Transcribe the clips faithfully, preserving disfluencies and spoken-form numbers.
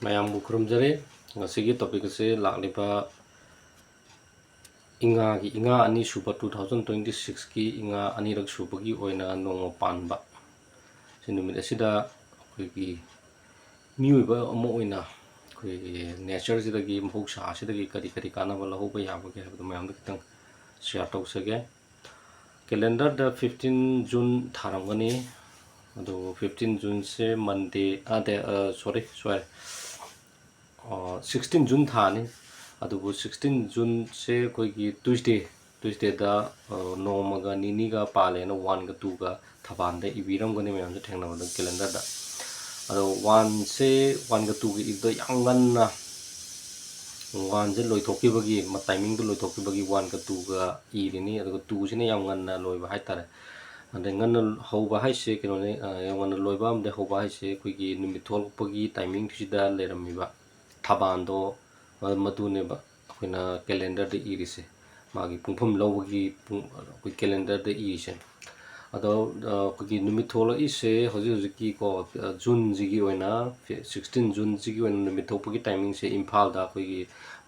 ꯃꯌꯥꯝꯕꯨ ꯈꯨꯔꯨꯝꯖꯔꯤ꯫ ꯉꯁꯤꯒꯤ topic ꯑꯁꯤ ꯂꯥꯛꯂꯤꯕ ꯏꯉꯥꯒꯤ, ꯏꯉꯥ ꯑꯅꯤꯁꯨꯕ, two thousand twenty sixꯀꯤ ꯏꯉꯥ ꯑꯅꯤꯔꯛ ꯁꯨꯕꯒꯤ ꯑꯣꯏꯅ ꯅꯣꯡꯃ ꯄꯥꯟꯕ꯫ ꯁꯤ ꯅꯨꯃꯤꯠ ꯑꯁꯤꯗ ꯑꯩꯈꯣꯏꯒꯤ ꯃꯤꯑꯣꯏꯕ ꯑꯃ ꯑꯣꯏꯅ ꯑꯩꯈꯣꯏꯒꯤ natureꯁꯤꯗꯒꯤ, ꯃꯍꯧꯁꯥꯁꯤꯗꯒꯤ ꯀꯔꯤ ꯀꯔꯤ ꯀꯥꯟꯅꯕ ꯂꯧꯍꯧꯕ ꯌꯥꯕꯒꯦ ꯍꯥꯏꯕꯗꯨ ꯃꯌꯥꯝꯗ ꯈꯤꯇꯪ share ꯇꯧꯖꯒꯦ꯫ Calendarꯗ fifteen June ꯊꯥꯔꯝꯒꯅꯤ꯫ ꯑꯗꯨ fifteen Juneꯁꯦ Monday, ꯑꯗ, ꯑ, sorry, ꯁꯣꯏꯔꯦ꯫ ꯑ, sixteen June ꯊꯥꯅꯤ꯫ ꯑꯗꯨꯕꯨ sixteen Juneꯁꯦ ꯑꯩꯈꯣꯏꯒꯤ Tuesday, Tuesdayꯗ, ꯑ, ꯅꯣꯡꯃꯒ ꯅꯤꯅꯤꯒ ꯄꯥꯜꯂꯦꯅ oneꯒ twoꯒ ꯊꯕꯥꯟꯗ ꯏꯕꯤꯔꯝꯒꯅꯤ ꯃꯌꯥꯝꯁꯨ ꯊꯦꯡꯅꯕꯗ calendarꯗ꯫ ꯑꯗꯣ oneꯁꯦ, oneꯒ twoꯒ ꯏꯕꯗ ꯌꯥꯝ ꯉꯟꯅ oneꯁꯦ ꯂꯣꯏꯊꯣꯛꯈꯤꯕꯒꯤ, ꯃ-, timingꯗꯨ ꯂꯣꯏꯊꯣꯛꯈꯤꯕꯒꯤ oneꯒ twoꯒ ꯏꯔꯤꯅꯤ꯫ ꯑꯗꯨꯒ twoꯁꯤꯅ ꯌꯥꯝ ꯉꯟꯅ ꯂꯣꯏꯕ ꯍꯥꯏꯇꯥꯔꯦ꯫ ꯑꯗꯩ ꯉꯟꯅ ꯍꯧꯕ ꯍꯥꯏꯁꯦ ꯀꯩꯅꯣꯅꯦ, ꯑ, ꯌꯥꯝ ꯉꯟꯅ ꯂꯣꯏꯕ ꯑꯃꯗꯤ ꯍꯧꯕ ꯍꯥꯏꯁꯦ ꯑꯩꯈꯣꯏꯒꯤ ꯅꯨꯃꯤꯠ ꯊꯣꯛꯂꯛꯄꯒꯤ timingꯁꯤꯗ ꯂꯩꯔꯝꯃꯤꯕ ꯊꯕꯥꯟꯗꯣ, ꯑ, ꯃꯗꯨꯅꯦꯕ ꯑꯩꯈꯣꯏꯅ calendarꯗ ꯏꯔꯤꯁꯦ꯫ ꯃꯥꯒꯤ ꯄꯨꯡꯐꯝ ꯂꯧꯕꯒꯤ ꯄꯨꯡ, ꯑꯩꯈꯣꯏ calendarꯗ ꯏꯔꯤꯁꯦ꯫ ꯑꯗꯣ, ꯑ, ꯑꯩꯈꯣꯏꯒꯤ ꯅꯨꯃꯤꯠ ꯊꯣꯛꯂꯛꯏꯁꯦ ꯍꯧꯖꯤꯛ ꯍꯧꯖꯤꯛꯀꯤꯀꯣ, ꯑ, Juneꯁꯤꯒꯤ ꯑꯣꯏꯅ, fifteen Juneꯁꯤꯒꯤ ꯑꯣꯏꯅ ꯅꯨꯃꯤꯠ ꯊꯣꯛꯄꯒꯤ timingꯁꯦ ꯏꯝꯐꯥꯜꯗ ꯑꯩꯈꯣꯏꯒꯤ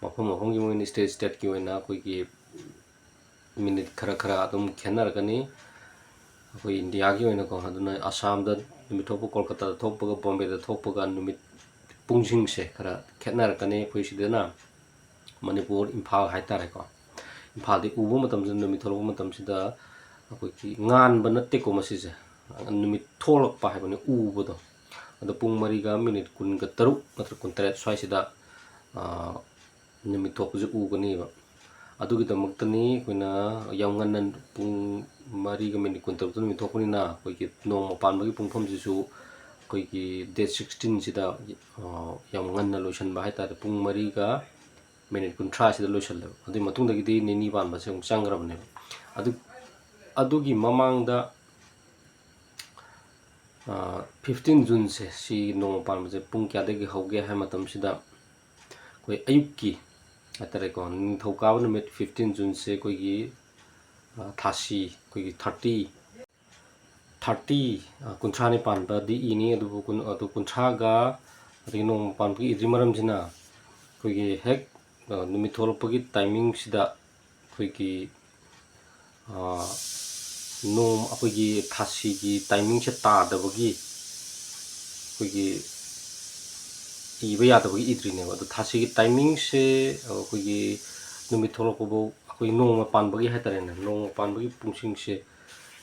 ꯃꯐꯝ ꯃꯐꯝꯒꯤ ꯑꯣꯏꯅ, state stateꯀꯤ ꯑꯣꯏꯅ ꯑꯩꯈꯣꯏꯒꯤ minute ꯈꯔ ꯈꯔ ꯑꯗꯨꯝ ꯈꯦꯠꯅꯔꯛꯀꯅꯤ꯫ ꯑꯩꯈꯣꯏ ꯏꯟꯗꯤꯌꯥꯒꯤ ꯑꯣꯏꯅꯀꯣ, ꯑꯗꯨꯅ ꯑꯁꯥꯝꯗ ꯅꯨꯃꯤꯠ ꯊꯣꯛꯄ, ꯀꯣꯜꯀꯇꯥꯗ ꯊꯣꯛꯄꯒ ꯕꯣꯝꯕꯦꯗ ꯊꯣꯛꯄꯒ ꯅꯨꯃꯤꯠ ꯄꯨꯡꯁꯤꯡꯁꯦ ꯈꯔ ꯈꯦꯠꯅꯔꯛꯀꯅꯤ꯫ ꯑꯩꯈꯣꯏ ꯁꯤꯗꯅ ꯃꯅꯤꯄꯨꯔ, ꯏꯝꯐꯥꯜ ꯍꯥꯏꯇꯥꯔꯦꯀꯣ, ꯏꯝꯐꯥꯜꯗꯤ ꯎꯕ ꯃꯇꯝꯁꯤꯗ, ꯅꯨꯃꯤꯠ ꯊꯣꯛꯂꯛꯄ ꯃꯇꯝꯁꯤꯗ ꯑꯩꯈꯣꯏꯒꯤ ꯉꯥꯟꯕ ꯅꯠꯇꯦꯀꯣ ꯃꯁꯤꯁꯦ, ꯅꯨꯃꯤꯠ ꯊꯣꯛꯂꯛꯄ ꯍꯥꯏꯕꯅꯤ, ꯎꯕꯗꯣ꯫ ꯑꯗꯣ ꯄꯨꯡ ꯃꯔꯤꯒ minute ꯀꯨꯟꯒ ꯇꯔꯨꯛ ꯅꯠꯇ꯭ꯔ ꯀꯨꯟꯇꯔꯦꯠ ꯁ꯭ꯋꯥꯏꯁꯤꯗ, ꯑ, ꯅꯨꯃꯤꯠ ꯊꯣꯛꯄꯁꯦ ꯎꯒꯅꯦꯕ꯫ ꯑꯗꯨꯒꯤꯗꯃꯛꯇꯅꯤ ꯑꯩꯈꯣꯏꯅ ꯌꯥꯝ ꯉꯟꯅ, ꯄꯨꯡ ꯃꯔꯤꯒ minute ꯀꯨꯟꯇꯔꯨꯛꯇ ꯅꯨꯃꯤꯠ ꯊꯣꯛꯄꯅꯤꯅ, ꯑꯩꯈꯣꯏꯒꯤ ꯅꯣꯡꯃ ꯄꯥꯟꯕꯒꯤ ꯄꯨꯡꯐꯝꯁꯤꯁꯨ ꯑꯩꯈꯣꯏꯒꯤ date sixteenꯁꯤꯗ, ꯑ, ꯌꯥꯝ ꯉꯟꯅ ꯂꯣꯏꯁꯤꯟꯕ ꯍꯥꯏꯇꯥꯔꯦ, ꯄꯨꯡ ꯃꯔꯤꯒ minute ꯀꯨꯟꯊ꯭ꯔꯥꯁꯤꯗ ꯂꯣꯏꯁꯤꯜꯂꯦꯕ꯫ ꯑꯗꯨꯒꯤ ꯃꯇꯨꯡꯗꯒꯤꯗꯤ ꯅꯤꯅꯤ ꯄꯥꯟꯕꯁꯦ ꯑꯃꯨꯛ ꯆꯪꯈ꯭ꯔꯕꯅꯦꯕ꯫ ꯑꯗꯨ, ꯑꯗꯨꯒꯤ ꯃꯃꯥꯡꯗ, ꯑ, fifteen Juneꯁꯦ, ꯁꯤ ꯅꯣꯡꯃ ꯄꯥꯟꯕꯁꯦ ꯄꯨꯡ ꯀꯌꯥꯗꯒꯤ ꯍꯧꯒꯦ ꯍꯥꯏ ꯃꯇꯝꯁꯤꯗ, ꯑꯩꯈꯣꯏ ꯑꯌꯨꯛꯀꯤ ꯍꯥꯏꯇꯥꯔꯦꯀꯣ, ꯅꯤꯡꯊꯧꯀꯥꯕ ꯅꯨꯃꯤꯠ fifteen Juneꯁꯦ ꯑꯩꯈꯣꯏꯒꯤ, ꯑ, ꯊꯥꯁꯤ, ꯑꯩꯈꯣꯏꯒꯤ thirty, thirty, ꯑ, ꯀꯨꯟꯊ꯭ꯔꯥꯅꯤ ꯄꯥꯟꯕꯗꯤ ꯏꯅꯤ, ꯑꯗꯨꯕꯨ ꯀꯨꯟ-, ꯑꯗꯨ ꯀꯨꯟꯊ꯭ꯔꯥꯒ ꯑꯗꯒꯤ ꯅꯣꯡꯃ ꯄꯥꯟꯕꯒꯤ ꯏꯗ꯭ꯔꯤ ꯃꯔꯝꯁꯤꯅ ꯑꯩꯈꯣꯏꯒꯤ ꯍꯦꯛ, ꯑ, ꯅꯨꯃꯤꯠ ꯊꯣꯛꯂꯛꯄꯒꯤ timing ꯁꯤꯗ ꯑꯩꯈꯣꯏꯒꯤ, ꯑ, ꯅꯣꯡ, ꯑꯩꯈꯣꯏꯒꯤ ꯊꯥꯁꯤꯒꯤ timing ꯁꯦ ꯇꯥꯗꯕꯒꯤ ꯑꯩꯈꯣꯏꯒꯤ ꯏꯕ ꯌꯥꯗꯕꯒꯤ ꯏꯗ꯭ꯔꯤꯅꯦꯕ꯫ ꯑꯗꯣ ꯊꯥꯁꯤꯒꯤ timing ꯁꯦ ꯑꯩꯈꯣꯏꯒꯤ ꯅꯨꯃꯤꯠ ꯊꯣꯛꯂꯛꯄꯐꯧ, ꯑꯩꯈꯣꯏꯒꯤ ꯅꯣꯡꯃ ꯄꯥꯟꯕꯒꯤ ꯍꯥꯏꯇꯥꯔꯦꯅꯦ, ꯅꯣꯡꯃ ꯄꯥꯟꯕꯒꯤ ꯄꯨꯡꯁꯤꯡꯁꯦ,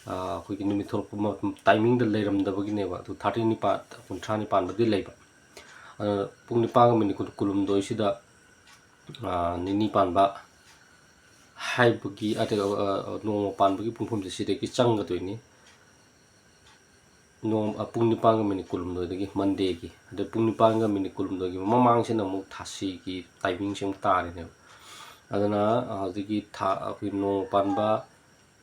ꯑ, ꯑꯩꯈꯣꯏꯒꯤ ꯅꯨꯃꯤꯠ ꯊꯣꯛꯂꯛꯄ ꯃꯇꯝ timing ꯗ ꯂꯩꯔꯝꯗꯕꯒꯤꯅꯦꯕ꯫ ꯑꯗꯨ thirty ꯅꯤ ꯄꯥꯟ-, ꯀꯨꯟꯊ꯭ꯔꯥꯅꯤ ꯄꯥꯟꯕꯗꯤ ꯂꯩꯕ꯫ ꯑꯗꯨꯅ ꯄꯨꯡ ꯅꯤꯄꯥꯟꯒ ꯃꯤꯅꯤꯠ ꯀꯨꯟ-, ꯀꯨꯟꯍꯨꯝꯗꯣꯏꯁꯤꯗ, ꯑ, ꯅꯤꯅꯤ ꯄꯥꯟꯕ ꯍꯥꯏꯕꯒꯤ, ꯑꯗ, ꯑ, ꯑ, ꯅꯣꯡꯃ ꯄꯥꯟꯕꯒꯤ ꯄꯨꯡꯐꯝꯁꯦ ꯁꯤꯗꯒꯤ ꯆꯪꯒꯗꯣꯏꯅꯤ꯫ ꯅꯣꯡ-, ꯑ, ꯄꯨꯡ ꯅꯤꯄꯥꯟꯒ ꯃꯤꯅꯤꯠ ꯀꯨꯟꯍꯨꯝꯗꯣꯏꯗꯒꯤ, Monday ꯒꯤ꯫ ꯑꯗ ꯄꯨꯡ ꯅꯤꯄꯥꯟꯒ ꯃꯤꯅꯤꯠ ꯀꯨꯟꯍꯨꯝꯗꯣꯏꯒꯤ ꯃꯃꯥꯡꯁꯤꯅ ꯑꯃꯨꯛ ꯊꯥꯁꯤꯒꯤ timing ꯁꯦ ꯑꯃꯨꯛ ꯇꯥꯔꯤꯅꯦꯕ꯫ ꯑꯗꯨꯅ, ꯑ, ꯍꯧꯖꯤꯛꯀꯤ ꯊꯥ, ꯑꯩꯈꯣꯏ ꯅꯣꯡꯃ ꯄꯥꯟꯕ,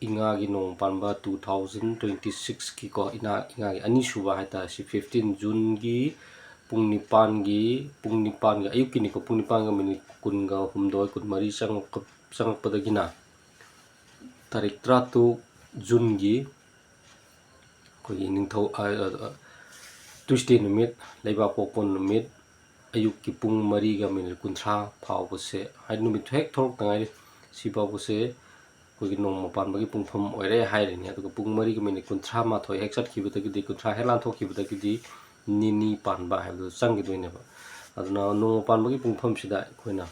ꯏꯉꯥꯒꯤ ꯅꯣꯡꯃ ꯄꯥꯟꯕ two thousand twenty six ꯀꯤꯀꯣ, ꯏꯅꯥ-, ꯏꯉꯥꯒꯤ ꯑꯅꯤꯁꯨꯕ ꯍꯥꯏꯇꯥꯔꯦ, ꯁꯤ fifteen June ꯒꯤ ꯄꯨꯡ ꯅꯤꯄꯥꯟꯒꯤ, ꯄꯨꯡ ꯅꯤꯄꯥꯟꯒꯤ ꯑꯌꯨꯛꯀꯤꯅꯤꯀꯣ, ꯄꯨꯡ ꯅꯤꯄꯥꯟꯒ ꯃꯤꯅꯤꯠ ꯀꯨꯟꯒ ꯍꯨꯝꯗꯣꯏ, ꯀꯨꯟꯃꯔꯤ ꯆꯪꯉꯛꯄ-, ꯆꯪꯉꯛꯄꯗꯒꯤꯅ ꯇꯥꯔꯤꯛ ꯇꯔꯥꯇꯔꯨꯛ June ꯒꯤ ꯑꯩꯈꯣꯏꯒꯤ ꯅꯤꯡꯊꯧ, ꯑ, ꯑ, ꯑ, Tuesday ꯅꯨꯃꯤꯠ, ꯂꯩꯕꯥꯛꯄꯣꯛꯄ ꯅꯨꯃꯤꯠ, ꯑꯌꯨꯛꯀꯤ ꯄꯨꯡ ꯃꯔꯤꯒ ꯃꯤꯅꯤꯠ ꯀꯨꯟꯊ꯭ꯔꯥ ꯐꯥꯎꯕꯁꯦ, ꯍꯥꯏꯗꯤ ꯅꯨꯃꯤꯠꯇꯨ ꯍꯦꯛ ꯊꯣꯛꯂꯛꯇ ꯉꯥꯏꯔꯤ, ꯁꯤ ꯐꯥꯎꯕꯁꯦ ꯑꯩꯈꯣꯏꯒꯤ ꯅꯣꯡꯃ ꯄꯥꯟꯕꯒꯤ ꯄꯨꯡꯐꯝ ꯑꯣꯏꯔꯦ ꯍꯥꯏꯔꯤꯅꯤ꯫ ꯑꯗꯨꯒ ꯄꯨꯡ ꯃꯔꯤꯒ ꯃꯤꯅꯤꯠ ꯀꯨꯟꯊ꯭ꯔꯥ ꯃꯥꯊꯣꯏ ꯍꯦꯛ ꯆꯠꯈꯤꯕꯗꯒꯤꯗꯤ, ꯀꯨꯟꯊ꯭ꯔꯥ ꯍꯦꯛ ꯂꯥꯟꯊꯣꯛꯈꯤꯕꯗꯒꯤꯗꯤ ꯅꯤꯅꯤ ꯄꯥꯟꯕ ꯍꯥꯏꯕꯗꯨ ꯆꯪꯈꯤꯗꯣꯏꯅꯦꯕ꯫ ꯑꯗꯨꯅ ꯅꯣꯡꯃ ꯄꯥꯟꯕꯒꯤ ꯄꯨꯡꯐꯝꯁꯤꯗ ꯑꯩꯈꯣꯏꯅ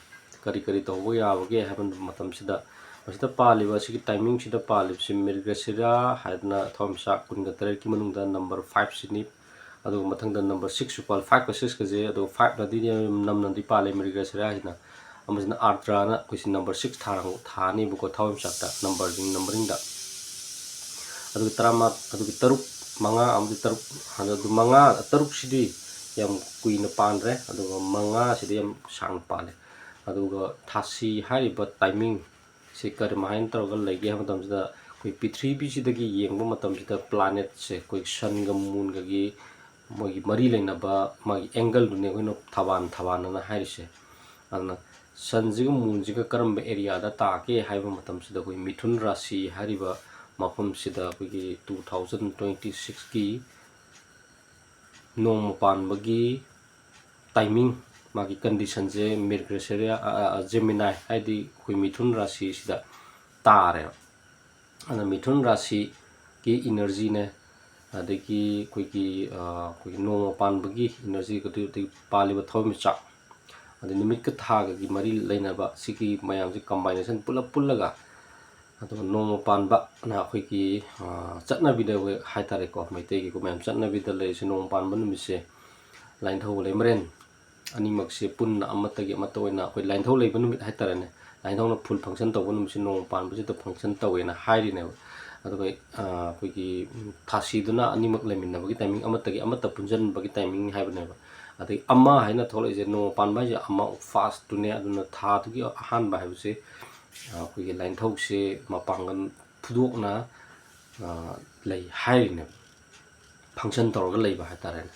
ꯀꯔꯤ ꯀꯔꯤ ꯇꯧꯕ ꯌꯥꯕꯒꯦ ꯍꯥꯏꯕ ꯃꯇꯝꯁꯤꯗ, ꯃꯁꯤꯗ ꯄꯥꯜꯂꯤꯕ, ꯑꯁꯤꯒꯤ timing ꯁꯤꯗ ꯄꯥꯜꯂꯤꯕꯁꯤ ꯃ꯭ꯔꯤꯒꯁꯤꯔꯥ ꯍꯥꯏꯗꯅ ꯊꯋꯥꯟꯃꯤꯆꯥꯛ ꯀꯨꯟꯒ ꯇꯔꯦꯠꯀꯤ ꯃꯅꯨꯡꯗ number five ꯁꯤꯅꯤ꯫ ꯑꯗꯨꯒ ꯃꯊꯪꯗ number six ꯁꯨ ꯄꯥꯜ-, five ꯀ six ꯀꯁꯦ, ꯑꯗꯨꯒ five ꯅꯗꯤ ꯌꯥꯝ ꯅꯝꯅꯗꯤ ꯄꯥꯜꯂꯦ ꯃ꯭ꯔꯤꯒꯁꯤꯔꯥ ꯍꯥꯏꯁꯤꯅ꯫ ꯑꯃꯁꯤꯅ ꯑꯥꯔꯗ꯭ꯔꯥꯅ ꯑꯩꯈꯣꯏꯁꯤ number six ꯊꯥꯔ-, ꯊꯥꯅꯦꯕꯀꯣ, ꯊꯋꯥꯟꯃꯤꯆꯥꯛꯇ number ꯁꯤꯡ, numbering ꯗ꯫ ꯑꯗꯨꯒ ꯇꯔꯥꯃꯉꯥ, ꯑꯗꯨꯒ ꯇꯔꯨꯛ, ꯃꯉꯥ ꯑꯃꯗꯤ ꯇꯔꯨꯛ, ꯑꯗꯨ ꯃꯉꯥ, ꯇꯔꯨꯛꯁꯤꯗꯤ ꯌꯥꯝ ꯀꯨꯏꯅ ꯄꯥꯟꯗ꯭ꯔꯦ, ꯑꯗꯨꯒ ꯃꯉꯥꯁꯤꯗꯤ ꯌꯥꯝ ꯁꯥꯡꯅ ꯄꯥꯜꯂꯦ꯫ ꯑꯗꯨꯒ ꯊꯥꯁꯤ ꯍꯥꯏꯔꯤꯕ timing ꯁꯤ ꯀꯔꯝꯍꯥꯏꯅ ꯇꯧꯔꯒ ꯂꯩꯒꯦ ꯍꯥꯏꯕ ꯃꯇꯝꯁꯤꯗ, ꯑꯩꯈꯣꯏ ꯄ꯭ꯔꯤꯊꯤꯕꯤꯁꯤꯗꯒꯤ ꯌꯦꯡꯕ ꯃꯇꯝꯁꯤꯗ planet ꯁꯦ, ꯑꯩꯈꯣꯏ sun ꯒ moon ꯒꯒꯤ ꯃꯣꯏꯒꯤ ꯃꯔꯤ ꯂꯩꯅꯕ ꯃꯥꯒꯤ angle ꯗꯨꯅꯦ ꯑꯩꯈꯣꯏꯅ ꯊꯕꯥꯟ, ꯊꯕꯥꯟ ꯑꯅ ꯍꯥꯏꯔꯤꯁꯦ꯫ ꯑꯗꯨꯅ sun ꯁꯤꯒ moon ꯁꯤꯒ ꯀꯔꯝꯕ area ꯗ ꯇꯥꯒꯦ ꯍꯥꯏꯕ ꯃꯇꯝꯁꯤꯗ, ꯑꯩꯈꯣꯏ ꯃꯤꯊꯨꯟ ꯔꯥꯁꯤ ꯍꯥꯏꯔꯤꯕ ꯃꯐꯝꯁꯤꯗ ꯑꯩꯈꯣꯏꯒꯤ two thousand twenty six ꯀꯤ ꯅꯣꯡꯃ ꯄꯥꯟꯕꯒꯤ ꯇꯥꯏꯃꯤꯡ, ꯃꯥꯒꯤ ꯀꯟꯗꯤꯁꯟꯁꯦ ꯃꯤꯔꯒ꯭ꯔꯦꯁꯔꯤꯌꯥ, ꯖꯦꯃꯤꯅꯥꯏ ꯍꯥꯏꯗꯤ ꯑꯩꯈꯣꯏ ꯃꯤꯊꯨꯟ ꯔꯥꯁꯤꯁꯤꯗ ꯇꯥꯔꯦꯕ꯫ ꯑꯗꯨꯅ ꯃꯤꯊꯨꯟ ꯔꯥꯁꯤꯒꯤ ꯏꯅꯔꯖꯤꯅꯦ, ꯑꯗꯒꯤ ꯑꯩꯈꯣꯏꯒꯤ ꯑꯩꯈꯣꯏꯒꯤ ꯅꯣꯡꯃ ꯄꯥꯟꯕꯒꯤ ꯏꯅꯔꯖꯤ, ꯑꯗꯨꯗꯒꯤ ꯄꯥꯜꯂꯤꯕ ꯊꯋꯥꯟꯃꯤꯆꯥꯛ, ꯑꯗꯩ ꯅꯨꯃꯤꯠꯀ ꯊꯥꯒꯒꯤ ꯃꯔꯤ ꯂꯩꯅꯕ ꯁꯤꯒꯤ ꯃꯌꯥꯝꯁꯦ ꯀꯝꯕꯥꯏꯅꯦꯁꯟ ꯄꯨꯂꯞ ꯄꯨꯜꯂꯒ, ꯑꯗꯨꯒ ꯅꯣꯡꯃ ꯄꯥꯟꯕꯅ ꯑꯩꯈꯣꯏꯒꯤ ꯆꯠꯅꯕꯤꯗ ꯍꯥꯏꯇꯥꯔꯦꯀꯣ, ꯃꯩꯇꯩꯒꯤ ꯃꯌꯥꯝ ꯆꯠꯅꯕꯤꯗ ꯂꯩꯔꯤꯁꯦ, ꯅꯣꯡꯃ ꯄꯥꯟꯕ ꯅꯨꯃꯤꯠꯁꯦ ꯂꯥꯏꯅꯤꯡꯊꯧ ꯂꯩꯃꯔꯦꯟ ꯑꯅꯤꯃꯛꯁꯦ ꯄꯨꯟꯅ ꯑꯃꯠꯇꯒꯤ ꯑꯃꯠꯇ ꯑꯣꯏꯅ ꯑꯩꯈꯣꯏ ꯂꯥꯏꯅꯤꯡꯊꯧ ꯂꯩꯕ ꯅꯨꯃꯤꯠ ꯍꯥꯏꯇꯥꯔꯦꯅꯦ, ꯂꯥꯏꯅꯤꯡꯊꯧꯅ ꯐꯨꯜ ꯐꯪꯁꯟ ꯇꯧꯕ ꯅꯨꯃꯤꯠꯁꯦ ꯅꯣꯡꯃ ꯄꯥꯟꯕꯁꯤꯗ ꯐꯪꯁꯟ ꯇꯧꯋꯦꯅ ꯍꯥꯏꯔꯤꯅꯦꯕ꯫ ꯑꯗꯨꯒ ꯑꯩꯈꯣꯏꯒꯤ ꯊꯥꯁꯤꯗꯨꯅ ꯑꯅꯤꯃꯛ ꯂꯩꯃꯤꯟꯅꯕꯒꯤ ꯇꯥꯏꯃꯤꯡ, ꯑꯃꯠꯇꯒꯤ ꯑꯃꯠꯇ ꯄꯨꯟꯁꯤꯟꯕꯒꯤ ꯇꯥꯏꯃꯤꯡ ꯍꯥꯏꯕꯅꯦꯕ꯫ ꯑꯗꯒꯤ ꯑꯃ ꯍꯥꯏꯅ ꯊꯣꯛꯂꯛꯏꯁꯦ, ꯅꯣꯡꯃ ꯄꯥꯟꯕ ꯍꯥꯏꯁꯦ ꯑꯃ ꯐꯥꯔꯁꯇꯨꯅꯦ꯫ ꯑꯗꯨꯅ ꯊꯥꯗꯨꯒꯤ ꯑꯍꯥꯟꯕ ꯍꯥꯏꯕꯁꯦ ꯑꯩꯈꯣꯏꯒꯤ ꯂꯥꯏꯅꯤꯡꯊꯧꯁꯦ ꯃꯄꯥꯡꯒꯜ ꯐꯨꯗꯣꯛꯅ ꯂꯩ ꯍꯥꯏꯔꯤꯅꯦꯕ, ꯐꯪꯁꯟ ꯇꯧꯔꯒ ꯂꯩꯕ ꯍꯥꯏꯇꯥꯔꯦꯅꯦ꯫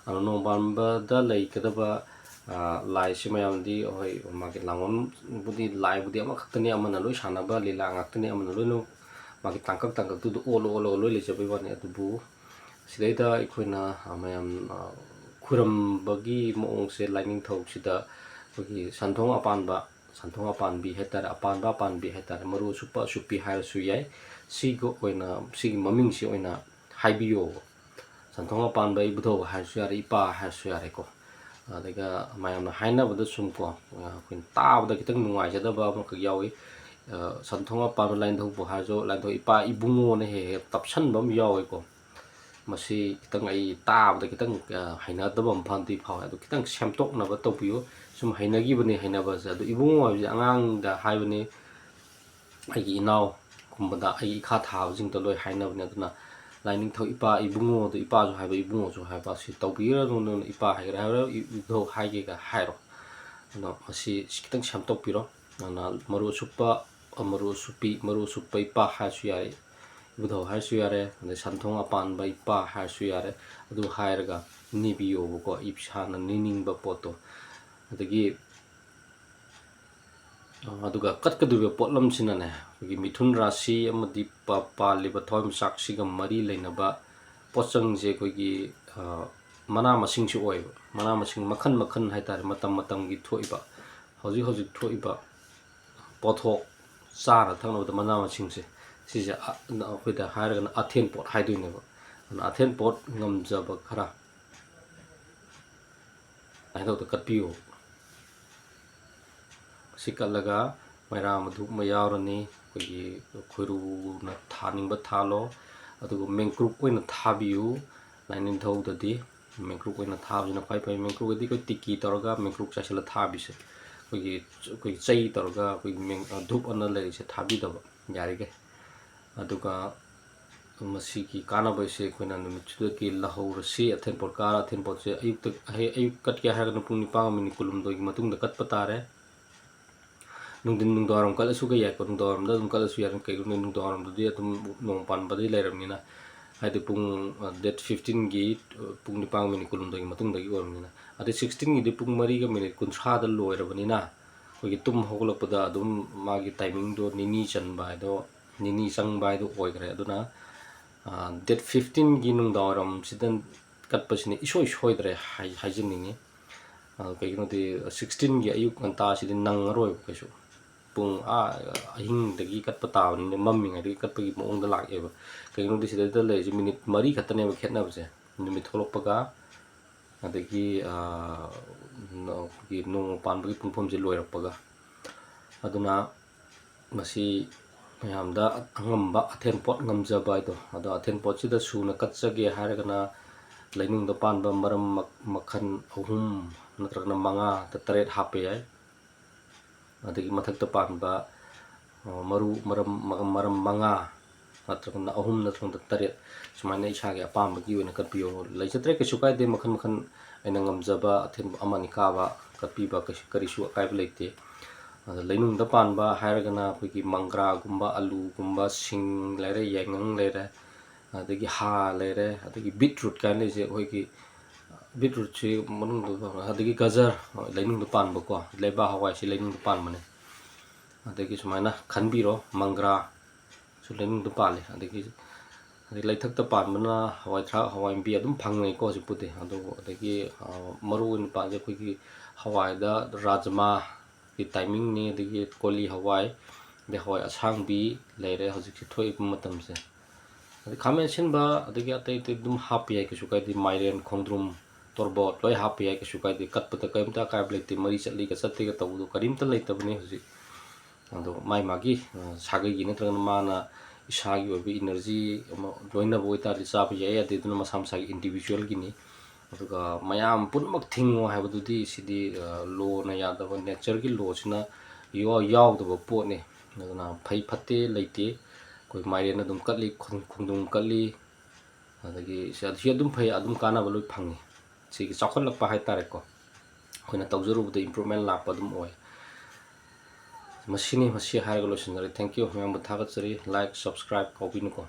ꯑꯗꯣ ꯅꯣꯡꯃ ꯄꯥꯟꯕꯗ ꯂꯩꯒꯗꯕ ꯂꯥꯏꯁꯤ ꯃꯌꯥꯝꯗꯤ ꯍꯣꯏ, ꯃꯥꯒꯤ ꯂꯥꯡꯕꯟꯕꯨꯗꯤ, ꯂꯥꯏꯕꯨꯗꯤ ꯑꯃꯈꯛꯇꯅꯤ, ꯑꯃꯅ ꯂꯣꯏ ꯁꯥꯟꯅꯕ ꯂꯤꯂꯥ ꯉꯥꯛꯇꯅꯤ, ꯑꯃꯅ ꯂꯣꯏꯅ ꯃꯥꯒꯤ ꯇꯥꯡꯀꯛ ꯇꯥꯡꯀꯛꯇꯨꯗ ꯑꯣꯜꯂ ꯑꯣꯜꯂꯒ ꯂꯣꯏ ꯂꯩꯖꯕꯩ ꯋꯥꯅꯤ꯫ ꯑꯗꯨꯕꯨ ꯁꯤꯗꯩꯗ ꯑꯩꯈꯣꯏꯅ ꯃꯌꯥꯝ ꯈꯨꯔꯝꯕꯒꯤ ꯃꯑꯣꯡꯁꯦ, ꯂꯥꯏꯅꯤꯡꯊꯧꯁꯤꯗ ꯑꯩꯈꯣꯏꯒꯤ ꯁꯟꯊꯣꯡ ꯑꯄꯥꯟꯕ, ꯁꯟꯊꯣꯡ ꯑꯄꯥꯟꯕꯤ ꯍꯥꯏꯇꯥꯔꯦ, ꯑꯄꯥꯟꯕ ꯑꯄꯥꯟꯕꯤ ꯍꯥꯏꯇꯥꯔꯦ, ꯃꯔꯨ ꯑꯁꯨꯞꯄ ꯑꯁꯨꯞꯄꯤ ꯍꯥꯏꯔꯁꯨ ꯌꯥꯏ꯫ ꯁꯤꯒ ꯑꯣꯏꯅ, ꯁꯤꯒꯤ ꯃꯃꯤꯡꯁꯤ ꯑꯣꯏꯅ ꯍꯥꯏꯕꯤꯌꯣꯕ꯫ ꯁꯟꯊꯣꯡ ꯑꯄꯥꯟꯕ ꯏꯕꯨꯙꯧ ꯍꯥꯏꯔꯁꯨ ꯌꯥꯔꯦ, ꯏꯄꯥ ꯍꯥꯏꯔꯁꯨ ꯌꯥꯔꯦꯀꯣ꯫ ꯑꯗꯨꯒ ꯃꯌꯥꯝꯅ ꯍꯥꯏꯅꯕꯗ ꯁꯨꯝ ꯀꯣ, ꯑꯩꯈꯣꯏꯅ ꯇꯥꯕꯗ ꯈꯤꯇꯪ ꯅꯨꯡꯉꯥꯏꯖꯗꯕ ꯑꯃꯈꯛ ꯌꯥꯎꯏ꯫ ꯁꯟꯊꯣꯡ ꯑꯄꯥꯟꯕ ꯂꯥꯏꯅꯤꯡꯊꯧꯕꯨ ꯍꯥꯏꯔꯁꯨ, ꯂꯥꯏꯅꯤꯡꯊꯧ ꯏꯄꯥ ꯏꯕꯨꯡꯉꯣꯅ ꯍꯦꯛ ꯍꯦꯛ ꯇꯞꯁꯟꯕ ꯑꯃ ꯌꯥꯎꯏꯀꯣ꯫ ꯃꯁꯤ ꯈꯤꯇꯪ ꯑꯩ ꯇꯥꯕꯗ ꯈꯤꯇꯪ ꯍꯩꯅꯗꯕ ꯑꯃ ꯐꯥꯎꯗꯤ ꯐꯥꯎꯋꯦ꯫ ꯑꯗꯨ ꯈꯤꯇꯪ ꯁꯦꯝꯗꯣꯛꯅꯕ ꯇꯧꯕꯤꯌꯨ꯫ ꯁꯨꯝ ꯍꯩꯅꯈꯤꯕꯅꯤ ꯍꯩꯅꯕꯁꯦ꯫ ꯑꯗꯨ ꯏꯕꯨꯡꯉꯣ ꯍꯥꯏꯕꯁꯦ ꯑꯉꯥꯡꯗ ꯍꯥꯏꯕꯅꯤ, ꯑꯩꯒꯤ ꯏꯅꯥꯎꯒꯨꯝꯕꯗ, ꯑꯩꯒꯤ ꯏꯈꯥ ꯊꯥꯕꯁꯤꯡꯗ ꯂꯣꯏ ꯍꯥꯏꯅꯕꯅꯦ꯫ ꯑꯗꯨꯅ ꯂꯥꯏꯅꯤꯡꯊꯧ ꯏꯄꯥ ꯏꯕꯨꯡꯉꯣꯗ ꯏꯄꯥꯁꯨ ꯍꯥꯏꯕ, ꯏꯕꯨꯡꯉꯣꯁꯨ ꯍꯥꯏꯕ, ꯁꯤ ꯇꯧꯕꯤꯔꯅꯨ꯫ ꯅꯪꯅ ꯏꯄꯥ ꯍꯥꯏꯒꯦꯔꯥ ꯍꯥꯏꯔꯣ, ꯏ-, ꯏꯕꯨꯙꯧ ꯍꯥꯏꯒꯦꯒ ꯍꯥꯏꯔꯣ꯫ ꯑꯗꯣ ꯃꯁꯤ ꯈꯤꯇꯪ ꯁꯦꯝꯗꯣꯛꯄꯤꯔꯣ꯫ ꯑꯗꯨꯅ ꯃꯔꯨ ꯑꯁꯨꯞꯄ, ꯃꯔꯨ ꯑꯁꯨꯞꯄꯤ, ꯃꯔꯨ ꯑꯁꯨꯞꯄ ꯏꯄꯥ ꯍꯥꯏꯔꯁꯨ ꯌꯥꯔꯦ, ꯏꯕꯨꯙꯧ ꯍꯥꯏꯔꯁꯨ ꯌꯥꯔꯦ, ꯑꯗꯩ ꯁꯟꯊꯣꯡ ꯑꯄꯥꯟꯕ ꯏꯄꯥ ꯍꯥꯏꯔꯁꯨ ꯌꯥꯔꯦ꯫ ꯑꯗꯨ ꯍꯥꯏꯔꯒ ꯅꯤꯕꯤꯌꯣꯕꯀꯣ, ꯏꯁꯥꯅ ꯅꯤꯅꯤꯡꯕ ꯄꯣꯠꯇꯣ꯫ ꯑꯗꯒꯤ ꯑꯗꯨꯒ ꯀꯠꯀꯗꯧꯔꯤꯕ ꯄꯣꯠꯂꯝꯁꯤꯅꯅꯦ, ꯑꯩꯈꯣꯏꯒꯤ ꯃꯤꯊꯨꯟ ꯔꯥꯁꯤ ꯑꯃꯗꯤ ꯄꯥ-, ꯄꯥꯜꯂꯤꯕ ꯊꯋꯥꯟꯃꯤꯆꯥꯛꯁꯤꯒ ꯃꯔꯤ ꯂꯩꯅꯕ ꯄꯣꯠꯆꯪꯁꯦ ꯑꯩꯈꯣꯏꯒꯤ, ꯑ, ꯃꯅꯥ ꯃꯁꯤꯡꯁꯨ ꯑꯣꯏꯕ, ꯃꯅꯥ ꯃꯁꯤꯡ ꯃꯈꯜ ꯃꯈꯜ ꯍꯥꯏꯇꯥꯔꯦ, ꯃꯇꯝ ꯃꯇꯝꯒꯤ ꯊꯣꯛꯏꯕ, ꯍꯧꯖꯤꯛ ꯍꯧꯖꯤꯛ ꯊꯣꯛꯏꯕ ꯄꯣꯠꯊꯣꯛ, ꯆꯥꯅ ꯊꯛꯅꯕꯗ ꯃꯅꯥ ꯃꯁꯤꯡꯁꯦ, ꯁꯤꯁꯦ ꯑ-, ꯑꯩꯈꯣꯏꯗ ꯍꯥꯏꯔꯒꯅ ꯑꯊꯦꯟ ꯄꯣꯠ ꯍꯥꯏꯗꯣꯏꯅꯦꯕ꯫ ꯑꯗꯨꯅ ꯑꯊꯦꯟ ꯄꯣꯠ ꯉꯝꯖꯕ ꯈꯔ ꯁꯨꯃꯥꯏꯅ ꯇꯧꯗ ꯀꯠꯄꯤꯌꯨ꯫ ꯁꯤ ꯀꯠꯂꯒ ꯃꯩꯔꯥ ꯃꯙꯨꯛ ꯑꯃ ꯌꯥꯎꯔꯅꯤ꯫ ꯑꯩꯈꯣꯏꯒꯤ ꯈꯣꯏꯔꯨꯅ ꯊꯥꯅꯤꯡꯕ ꯊꯥꯜꯂꯣ, ꯑꯗꯨꯒ ꯃꯦꯡꯀ꯭ꯔꯨꯛ ꯑꯣꯏꯅ ꯊꯥꯕꯤꯌꯨ꯫ ꯂꯥꯏꯅꯤꯡꯊꯧꯗꯗꯤ ꯃꯦꯡꯀ꯭ꯔꯨꯛ ꯑꯣꯏꯅ ꯊꯥꯕꯁꯤꯅ ꯈ꯭ꯋꯥꯏ ꯐꯩ꯫ ꯃꯦꯡꯀ꯭ꯔꯨꯛ ꯍꯥꯏꯗꯤ ꯑꯩꯈꯣꯏ ꯇꯤꯀꯤ ꯇꯧꯔꯒ ꯃꯦꯡꯀ꯭ꯔꯨꯛ ꯆꯥꯏꯁꯤꯜꯂ ꯊꯥꯕꯤꯁꯦ, ꯑꯩꯈꯣꯏꯒꯤ, ꯑꯩꯈꯣꯏꯒꯤ ꯆꯩ ꯇꯧꯔꯒ ꯑꯩꯈꯣꯏꯒꯤ ꯃꯦꯡ-, ꯙꯨꯞ ꯑꯅ ꯂꯩꯔꯤꯁꯦ ꯊꯥꯕꯤꯗꯕ ꯌꯥꯔꯤꯈꯩ꯫ ꯑꯗꯨꯒ ꯃꯁꯤꯒꯤ ꯀꯥꯟꯅꯕꯁꯦ ꯑꯩꯈꯣꯏꯅ ꯅꯨꯃꯤꯠꯁꯤꯗꯒꯤ ꯂꯧꯍꯧꯔꯁꯤ꯫ ꯑꯊꯦꯟꯄꯣꯠ ꯀꯥꯔ, ꯑꯊꯦꯟꯄꯣꯠꯁꯦ ꯑꯌꯨꯛꯇ, ꯑꯌꯨꯛ ꯀꯠꯀꯦ ꯍꯥꯏꯔꯒꯅ ꯄꯨꯡ ꯅꯤꯄꯥꯟ ꯃꯤꯅꯤꯠ ꯀꯨꯟꯍꯨꯝꯗꯣꯏꯒꯤ ꯃꯇꯨꯡꯗ ꯀꯠꯄ ꯇꯥꯔꯦ꯫ ꯅꯨꯡꯊꯤꯟ ꯅꯨꯡꯗꯥꯡꯋꯥꯏꯔꯝ ꯀꯠꯂꯁꯨ ꯀꯩ ꯌꯥꯏꯀꯣ, ꯅꯨꯡꯗꯥꯡꯋꯥꯏꯔꯝꯗ ꯑꯗꯨꯝ ꯀꯠꯂꯁꯨ ꯌꯥꯔꯦ꯫ ꯀꯩꯒꯤꯅꯣꯗꯤ ꯅꯨꯡꯗꯥꯡꯋꯥꯏꯔꯝꯗꯗꯤ ꯑꯗꯨꯝ ꯅꯣꯡ ꯄꯥꯟꯕꯗꯤ ꯂꯩꯔꯕꯅꯤꯅ, ꯍꯥꯏꯗꯤ ꯄꯨꯡ, ꯑ, date fifteenꯒꯤ, ꯑ, ꯄꯨꯡ ꯅꯤꯄꯥꯟ ꯃꯤꯅꯤꯠ ꯀꯨꯟꯍꯨꯝꯗꯣꯏꯒꯤ ꯃꯇꯨꯡꯗꯒꯤ ꯑꯣꯏꯔꯕꯅꯤꯅ, ꯑꯗꯩ sixteenꯒꯤꯗꯤ ꯄꯨꯡ ꯃꯔꯤꯒ ꯃꯤꯅꯤꯠ ꯀꯨꯟꯊ꯭ꯔꯥꯗ ꯂꯣꯏꯔꯕꯅꯤꯅ, ꯑꯩꯈꯣꯏꯒꯤ ꯇꯨꯝ ꯍꯧꯒꯠꯂꯛꯄꯗ ꯑꯗꯨꯝ ꯃꯥꯒꯤ timingꯗꯣ ꯅꯤꯅꯤ ꯆꯟꯕ ꯍꯥꯏꯗꯣ, ꯅꯤꯅꯤ ꯆꯪꯕ ꯍꯥꯏꯗꯣ ꯑꯣꯏꯈ꯭ꯔꯦ꯫ ꯑꯗꯨꯅ, ꯑ, date fifteenꯒꯤ ꯅꯨꯡꯗꯥꯡꯋꯥꯏꯔꯝꯁꯤꯗ ꯀꯠꯄꯁꯤꯅ ꯏꯁꯣꯏ ꯁꯣꯏꯗ꯭ꯔꯦ ꯍꯥꯏ-, ꯍꯥꯏꯖꯅꯤꯡꯉꯤ꯫ ꯑ, ꯀꯩꯒꯤꯅꯣꯗꯤ sixteenꯒꯤ ꯑꯌꯨꯛ ꯉꯟꯇꯥꯁꯤꯗꯤ ꯅꯪꯉꯔꯣꯏꯕ ꯀꯩꯁꯨ꯫ ꯄꯨꯡ, ꯑꯥ, ꯑꯍꯤꯡꯗꯒꯤ ꯀꯠꯄ ꯇꯥꯕꯅꯤꯅ ꯃꯝꯃꯤꯉꯩꯗꯒꯤ ꯀꯠꯄꯒꯤ ꯃꯑꯣꯡꯗ ꯂꯥꯛꯑꯦꯕ꯫ ꯀꯩꯒꯤꯅꯣꯗꯤ ꯁꯤꯗꯩꯗ ꯂꯩꯔꯤꯁꯦ ꯃꯤꯅꯤꯠ ꯃꯔꯤ ꯈꯛꯇꯅꯦꯕ ꯈꯦꯠꯅꯕꯁꯦ, ꯅꯨꯃꯤꯠ ꯊꯣꯛꯂꯛꯄꯒ ꯑꯗꯒꯤ, ꯑ, ꯅ-, ꯑꯩꯈꯣꯏꯒꯤ ꯅꯣꯡꯃ ꯄꯥꯟꯕꯒꯤ ꯄꯨꯡꯐꯝꯁꯦ ꯂꯣꯏꯔꯛꯄꯒ꯫ ꯑꯗꯨꯅ ꯃꯁꯤ ꯃꯌꯥꯝꯗ ꯑꯉꯝꯕ ꯑꯊꯦꯟ ꯄꯣꯠ ꯉꯝꯖꯕ ꯍꯥꯏꯗꯣ, ꯑꯗꯣ ꯑꯊꯦꯟ ꯄꯣꯠꯁꯤꯗ ꯁꯨꯅ ꯀꯠꯆꯒꯦ ꯍꯥꯏꯔꯒꯅ ꯂꯩꯅꯨꯡꯗ ꯄꯥꯟꯕ ꯃꯔꯝ ꯃ-, ꯃꯈꯜ ꯑꯍꯨꯝ ꯅꯠꯇ꯭ꯔꯒꯅ ꯃꯉꯥꯗ ꯇꯔꯦꯠ ꯍꯥꯞꯄ ꯌꯥꯏ꯫ ꯑꯗꯒꯤ ꯃꯊꯛꯇ ꯄꯥꯟꯕ, ꯑ, ꯃꯔꯨ ꯃꯔꯝ, ꯃ-, ꯃꯔꯝ ꯃꯉꯥ ꯅꯠꯇ꯭ꯔꯒꯅ ꯑꯍꯨꯝ ꯅꯠꯇ꯭ꯔꯒꯅ ꯇꯔꯦꯠ, ꯁꯨꯃꯥꯏꯅ ꯏꯁꯥꯒꯤ ꯑꯄꯥꯝꯕꯒꯤ ꯑꯣꯏꯅ ꯀꯠꯄꯤꯌꯣ꯫ ꯂꯩꯖꯗ꯭ꯔꯦ, ꯀꯩꯁꯨ ꯀꯥꯏꯗꯦ, ꯃꯈꯜ ꯃꯈꯜ ꯑꯩꯅ ꯉꯝꯖꯕ ꯑꯊꯦꯟ ꯑꯃ ꯑꯅꯤ ꯀꯥꯕ ꯀꯠꯄꯤꯕ ꯀꯩꯁꯨ, ꯀꯔꯤꯁꯨ ꯑꯀꯥꯏꯕ ꯂꯩꯇꯦ꯫ ꯑꯗ ꯂꯩꯅꯨꯡꯗ ꯄꯥꯟꯕ ꯍꯥꯏꯔꯒꯅ ꯑꯩꯈꯣꯏꯒꯤ ꯃꯪꯒ꯭ꯔꯥꯒꯨꯝꯕ, ꯑꯂꯨꯒꯨꯝꯕ, ꯁꯤꯡ ꯂꯩꯔꯦ, ꯌꯥꯏꯉꯪ ꯂꯩꯔꯦ, ꯑꯗꯒꯤ ꯍꯥ ꯂꯩꯔꯦ, ꯑꯗꯒꯤ beetroot ꯀꯥꯏꯅ ꯂꯩꯁꯦ, ꯑꯩꯈꯣꯏꯒꯤ beetrootꯁꯤ ꯃꯅꯨꯡꯗ, ꯑꯗꯒꯤ ꯒꯖꯔ, ꯂꯩꯅꯨꯡꯗ ꯄꯥꯟꯕꯀꯣ, ꯂꯩꯕꯥꯛ ꯍꯋꯥꯏꯁꯤ ꯂꯩꯅꯨꯡꯗ ꯄꯥꯟꯕꯅꯦ꯫ ꯑꯗꯒꯤ ꯁꯨꯃꯥꯏꯅ ꯈꯟꯕꯤꯔꯣ, ꯃꯪꯒ꯭ꯔꯥꯁꯨ ꯂꯩꯅꯨꯡꯗ ꯄꯥꯜꯂꯤ, ꯑꯗꯒꯤ ꯑꯗꯩ ꯂꯩꯊꯛꯇ ꯄꯥꯟꯕꯅ ꯍꯋꯥꯏ ꯊ꯭ꯔꯥꯛ, ꯍꯋꯥꯏ ꯃꯨꯕꯤ ꯑꯗꯨꯝ ꯐꯪꯅꯩꯀꯣ ꯍꯧꯖꯤꯛꯄꯨꯗꯤ꯫ ꯑꯗꯨꯕꯨ ꯑꯗꯒꯤ, ꯑ, ꯃꯔꯨ ꯑꯣꯏꯅ ꯄꯥꯟꯁꯦ ꯑꯩꯈꯣꯏꯒꯤ ꯍꯋꯥꯏꯗ ꯔꯥꯖꯃꯥꯒꯤ timingꯅꯤ, ꯑꯗꯒꯤ ꯀꯣꯂꯤ ꯍꯋꯥꯏ, ꯑꯗꯩ ꯍꯋꯥꯏ ꯑꯁꯥꯡꯕꯤ ꯂꯩꯔꯦ ꯍꯧꯖꯤꯛꯁꯦ ꯊꯣꯛꯏꯕ ꯃꯇꯝꯁꯦ꯫ ꯑꯗꯩ ꯈꯥꯃꯦꯟ ꯑꯁꯤꯟꯕ, ꯑꯗꯒꯤ ꯑꯇꯩ ꯑꯇꯩ ꯑꯗꯨꯝ ꯍꯥꯞꯄ ꯌꯥꯏ, ꯀꯩꯁꯨ ꯀꯥꯏꯗꯦ꯫ ꯃꯥꯏꯔꯦꯟ, ꯈꯣꯡꯗ꯭ꯔꯨꯝ, ꯇꯣꯔꯕꯣꯠ ꯂꯣꯏ ꯍꯥꯞꯄ ꯌꯥꯏ, ꯀꯩꯁꯨ ꯀꯥꯏꯗꯦ꯫ ꯀꯠꯄꯗ ꯀꯔꯤꯝꯇ ꯑꯀꯥꯏꯕ ꯂꯩꯇꯦ, ꯃꯔꯤ ꯆꯠꯂꯤꯒ ꯆꯠꯇꯦꯒ ꯇꯧꯕꯗꯣ ꯀꯔꯤꯝꯇ ꯂꯩꯇꯕꯅꯤ ꯍꯧꯖꯤꯛ꯫ ꯑꯗꯣ ꯃꯥꯏ ꯃꯥꯒꯤ, ꯑ, ꯁꯥꯒꯩꯒꯤ ꯅꯠꯇ꯭ꯔꯒꯅ ꯃꯥꯅ ꯏꯁꯥꯒꯤ ꯑꯣꯏꯕ energy ꯑꯃ ꯂꯣꯏꯅꯕ ꯑꯣꯏꯇꯥꯔꯗꯤ ꯆꯥꯕ ꯌꯥꯏ, ꯌꯥꯗꯦ ꯑꯗꯨꯅ ꯃꯁꯥ ꯃꯁꯥꯒꯤ individualꯒꯤꯅꯤ꯫ ꯑꯗꯨꯒ ꯃꯌꯥꯝ ꯄꯨꯝꯅꯃꯛ ꯊꯤꯡꯉꯣ ꯍꯥꯏꯕꯗꯨꯗꯤ ꯁꯤꯗꯤ, ꯑ, lawꯅ ꯌꯥꯗꯕ, natureꯒꯤ lawꯁꯤꯅ ꯌꯥꯎ-, ꯌꯥꯎꯗꯕ ꯄꯣꯠꯅꯤ꯫ ꯑꯗꯨꯅ ꯐꯩ ꯐꯠꯇꯦ ꯂꯩꯇꯦ꯫ ꯑꯩꯈꯣꯏ ꯃꯥꯏꯔꯦꯟ ꯑꯗꯨꯝ ꯀꯠꯂꯤ, ꯈꯣꯡ-, ꯈꯣꯡꯗ꯭ꯔꯨꯝ ꯀꯠꯂꯤ, ꯑꯗꯒꯤ ꯁꯤ, ꯁꯤ ꯑꯗꯨꯝ ꯐꯩ, ꯑꯗꯨꯝ ꯀꯥꯟꯅꯕ ꯂꯣꯏ ꯐꯪꯉꯤ꯫ ꯁꯤꯒꯤ ꯆꯥꯎꯈꯠꯂꯛꯄ ꯍꯥꯏꯇꯥꯔꯦꯀꯣ, ꯑꯩꯈꯣꯏꯅ ꯇꯧꯖꯔꯨꯕꯗ improvement ꯂꯥꯛꯄ ꯑꯗꯨꯝ ꯑꯣꯏ꯫ ꯃꯁꯤꯅꯤ, ꯃꯁꯤ ꯍꯥꯏꯔꯒ ꯂꯣꯏꯁꯤꯟꯖꯔꯦ꯫ Thank you, ꯃꯌꯥꯝꯕꯨ ꯊꯥꯒꯠꯆꯔꯤ꯫ Like, subscribe ꯀꯥꯎꯕꯤꯅꯨꯀꯣ꯫